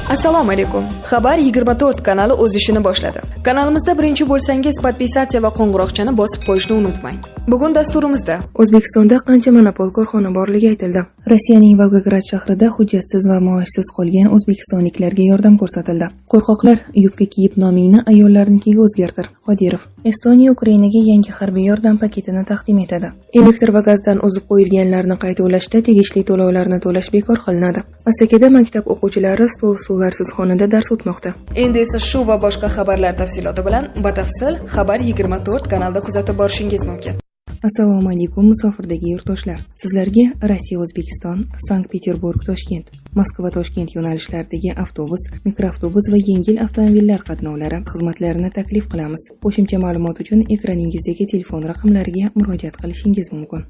Assalomu alaykum. Xabar 24 kanali o'z ishini boshladi. Kanalimizda birinchi bo'lsangiz, подписаться va qo'ng'iroqchani bosib qo'yishni unutmang. Bugun dasturimizda O'zbekistonda qancha monopol korxona borligi aytildi. Rossiyaning Volgograd shahrida hujjatsiz va maoshsiz qolgan o'zbekistonliklarga yordam ko'rsatildi. Qo'rqoqlar, yubka kiyib nomingni ayollarnikiga o'zgartir. Qodirov. Estoniya Ukrainaga yangi harbiy yordam paketini taqdim etadi. Elektr va gazdan uzib qo'yilganlarni qayta ulashda tegishli to'lovlarni to'lash bekor qilinadi. Asakada maktab o'quvchilari stol-stullarsiz xonada dars o'tmoqda. Endi esa shu va boshqa xabarlar tafsiloti bilan batafsil Xabar 24 kanalida kuzatib borishingiz mumkin. Assalomu alaykum, musofirdagi yurtdoshlar. Sizlarga Rossiya O'zbekiston, Sankt-Peterburg Toshkent, Moskva Toshkent yo'nalishlaridagi avtobus, mikroavtobus va yengil avtomobillar qatnovlari xizmatlarini taklif qilamiz. Qo'shimcha ma'lumot uchun ekraningizdagi telefon raqamlariga murojaat qilishingiz mumkin.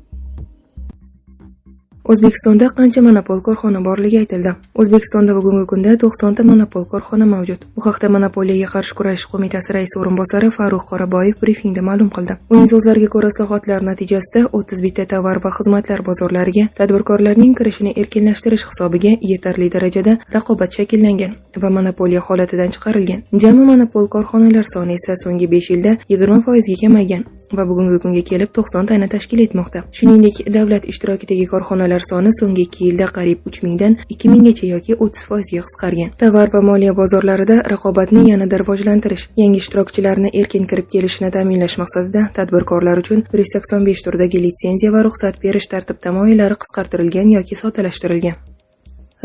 O'zbekistonda qancha monopol korxona borligi aytildi. O'zbekistonda bugungi kunda 90 ta monopol korxona mavjud. Bu haqda Monopoliyaga qarshi kurashish qo'mitasi raisi o'rinbosari Farruh Qoraboyev brifingda ma'lum qildi. Uning so'zlariga ko'ra, islohotlar natijasida 31 ta tovar va xizmatlar bozorlariga tadbirkorlarning kirishini erkinlashtirish hisobiga yetarli darajada raqobat shakllangan va monopoliya holatidan chiqarilgan. Jami monopol korxonalar soni esa so'nggi 5 yilda 20% ga kamaygan va bugungi kunga kelib 90 tani tashkil etmoqda. Shuningdek, davlat ishtirokidagi korxonalar soni so'nggi 2 yilda qariyb 3 mingdan 2 minggacha yoki 30% ga qisqargan. Tovar va moliya bozorlarida raqobatni yanada rivojlantirish, yangi ishtirokchilarni erkin kirib kelishini ta'minlash maqsadida tadbirkorlar uchun 185 turdagi litsenziya va ruxsat berish tartib-taomillari qisqartirilgan yoki soddalashtirilgan.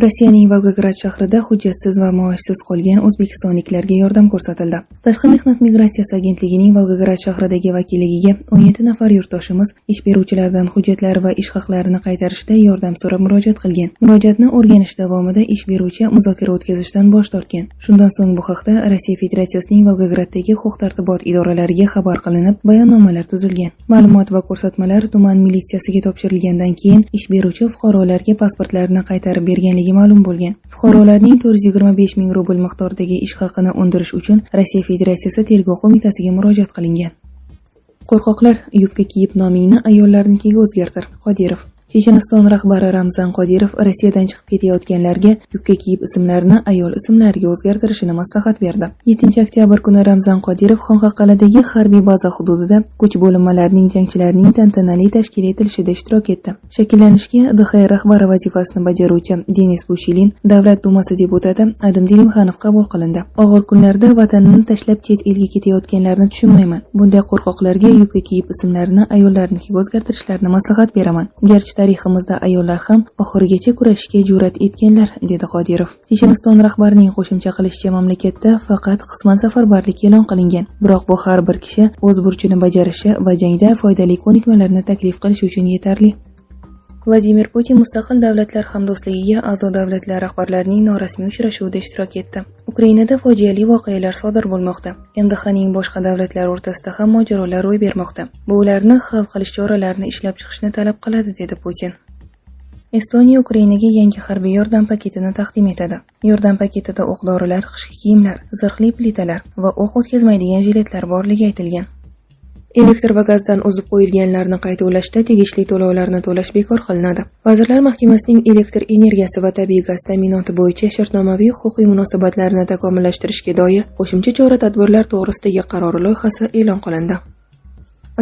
Rossiyaning Volgograd shahrida hujjatsiz va maoshsiz qolgan o'zbekistonliklarga yordam ko'rsatildi. Tashqi mehnat migratsiyasi agentligining Volgograd shahridagi vakilligiga 17 nafar yurtdoshimiz ish beruvchilardan hujjatlar va ish haqlarini qaytarishda yordam so'rab murojaat qilgan. Murojaatni o'rganish davomida ish beruvchi muzokara o'tkazishdan bosh tortgan. Shundan so'ng bu haqda Rossiya Federatsiyasining Volgograddagi huquq-tartibot idoralariga xabar qilinib, bayonnomalar tuzilgan. Ma'lumot va ko'rsatmalar tuman militsiyasiga topshirilgandan keyin ish beruvchi fuqarolarga pasportlarini qaytarib berganligi ma'lum bo'lgan. Fuqarolarning 425 ming rubl miqdoridagi ish haqini undirish uchun Rossiya Federatsiyasi Tergov qo'mitasiga murojaat qilingan. Qo'rqoqlar, yubka kiyib nomingni ayollarnikiga o'zgartir. Qodirov. Checheniston rahbari Ramzan Qodirov Rossiyadan chiqib ketayotganlarga yubka kiyib ismlarini ayol ismlariga o'zgartirishini maslahat berdi. 7 oktyabr kuni Ramzan Qodirov Xonqaqal'adagi harbiy baza hududida kuch bo'linmalarining jangchilarining tantanali tashkil etilishida ishtirok etdi. Shakllanishga DXR rahbari vazifasini bajaruvchi Denis Pushilin, Davlat dumasi deputati Adim Delimxanov qabul qilindi. "Og'ir kunlarda vatanini tashlab chet elga ketayotganlarni tushunmayman. Bunday qo'rqoqlarga yubka kiyib ismlarini ayollarnikiga o'zgartirishlarini maslahat beraman. Garchi tariximizda ayollar ham oxirigacha kurashishga jur'at etganlar", dedi Qodirov. Checheniston rahbarining qo'shimcha qilishicha, mamlakatda faqat qisman safarbarlik e'lon qilingan. Biroq bu har bir kishi o'z burchini bajarishi va jangda foydali ko'nikmalarni taklif qilishi uchun yetarli. Vladimir Putin Mustaqil davlatlar hamdo'stligiga a'zo davlatlar rahbarlarining norasmiy uchrashuvida ishtirok etdi. Ukrainada fojiali voqealar sodir bo'lmoqda. MDHning boshqa davlatlari o'rtasida ham mojarolar ro'y bermoqda. Bu ularni hal qilish choralarini ishlab chiqishni talab qiladi, dedi Putin. Estoniya Ukrainaga yangi harbiy yordam paketini taqdim etadi. Yordam paketida o'q-dorilar, qishki kiyimlar, zirhli plitalar va o'q o'tkazmaydigan jiletlar borligi aytilgan. Elektr va gazdan uzib qo'yilganlarni qayta ulashda tegishli to'lovlarni to'lash bekor qilinadi. Vazirlar Mahkamasining elektr energiyasi va tabiiy gaz ta'minoti bo'yicha shartnomaviy huquqiy munosabatlarni takomillashtirishga doir qo'shimcha chora-tadbirlar to'g'risidagi qarori loyihasi e'lon qilindi.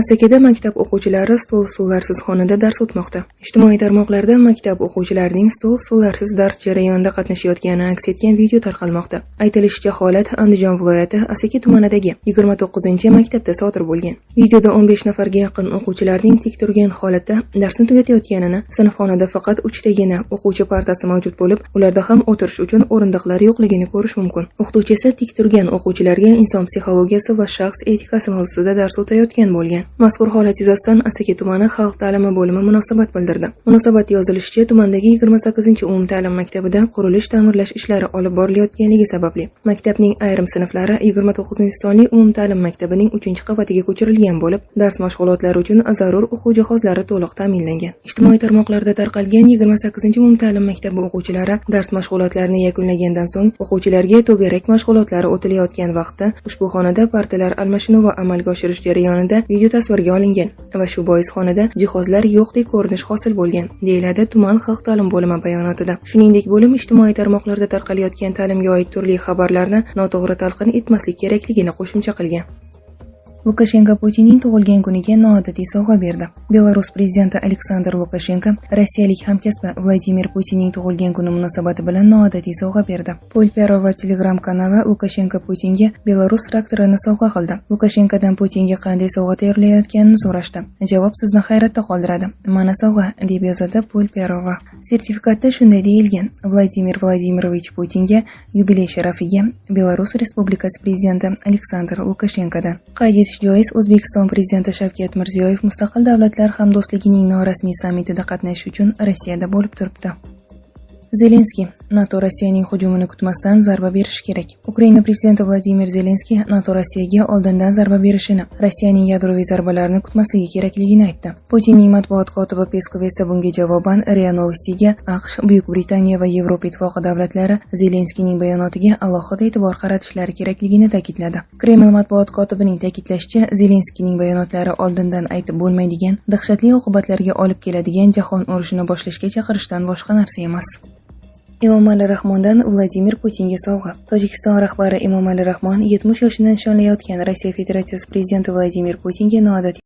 Asakada maktab o'quvchilari stol-stullarsiz xonada dars o'tmoqda. Ijtimoiy tarmoqlarda maktab o'quvchilarining stol-stullarsiz dars jarayonida qatnashayotgani aks etgan video tarqalmoqda. Aytilishicha, holat Andijon viloyati Asaka tumanidagi 29-maktabda sodir bo'lgan. Videoda 15 nafarga yaqin o'quvchilarning tik turgan holatda darsni tugatayotganini, sinfxonada faqat 3 tagina o'quvchi partasi mavjud bo'lib, ularda ham o'tirish uchun o'rindiqlar yo'qligini ko'rish mumkin. O'qituvchi esa tik turgan o'quvchilarga inson psixologiyasi va shaxs etikasi mavzusida dars o'tayotgan bo'lgan. Mazkur holat yuzasidan Asaka tumani xalq ta'limi bo'limi munosabat bildirdi. Munosabatda yozilishicha, tumandagi 28-umumta'lim maktabida qurilish ta'mirlash ishlari olib borilayotganligi sababli maktabning ayrim sinflari 29-sonli umumta'lim maktabining 3-qavatiga ko'chirilgan bo'lib, dars mashg'ulotlari uchun zarur o'quv jihozlari to'liq ta'minlangan. Ijtimoiy tarmoqlarda tarqalgan 28-umumta'lim maktabi o'quvchilari dars mashg'ulotlarini yakunlagandan so'ng o'quvchilarga to'garak mashg'ulotlari o'tilayotgan vaqtda ushbu xonada partalar almashinuvi amalga oshirish jarayonida video tasvirga olingan va shu bois xonada jihozlar yo'qdek ko'rinish hosil bo'lgan, deyiladi tuman xalq ta'lim bo'limi bayonotida. Shuningdek, bo'lim ijtimoiy tarmoqlarda tarqalayotgan ta'limga oid turli xabarlarni noto'g'ri talqin etmaslik kerakligini qo'shimcha qilgan. Lukashenko Putinning tug'ilgan kuniga noodatiy sovg'a berdi. Belarus prezidenti Aleksandr Lukashenko rossiyalik hamkasbi Vladimir Putinning tug'ilgan kuni munosabati bilan noodatiy sovg'a berdi. Pol Perova Telegram kanali Lukashenko Putinga Belarus traktorini sovg'a qildi. Lukashenkodan Putinga qanday sovg'a tayyorlayotganini so'rashdi. Javob sizni hayratda qoldiradi. Mana sovg'a, deb yozadi Pol Perova. Sertifikatda shunday deyilgan: Vladimir Vladimirovich Putinga yubiley sharafiga Belarus Respublikasi prezidenti Aleksandr Lukashenkodan. Qayd etish joiz, O'zbekiston prezidenti Shavkat Mirziyoyev Mustaqil davlatlar hamdo'stligining norasmiy sammitida qatnashish uchun Rossiyada bo'lib turibdi. Zelenskiy: NATO Rossiyaning hujumini kutmasdan zarba berishi kerak. Ukraina prezidenti Vladimir Zelenskiy NATO Rossiyaga oldindan zarba berishini, Rossiyaning yadroviy zarbalarini kutmasligi kerakligini aytdi. Putinning matbuot kotibi Peskov esa bunga javoban RIA Novostiga AQSh, Buyuk Britaniya va Yevropa Ittifoqi davlatlari Zelenskiyning bayonotiga alohida e'tibor qaratishlari kerakligini ta'kidladi. Kreml matbuot kotibining ta'kidlashicha, Zelenskiyning bayonotlari oldindan aytib bo'lmaydigan dahshatli oqibatlarga olib keladigan jahon urushini boshlashga chaqirishdan boshqa narsa emas. Emomali Rahmondan Vladimir Putinga sovg'a. Tojikiston rahbari Emomali Rahmon 70 yoshini nishonlayotgan Rossiya Federatsiyasi prezidenti Vladimir Putinga noodatiy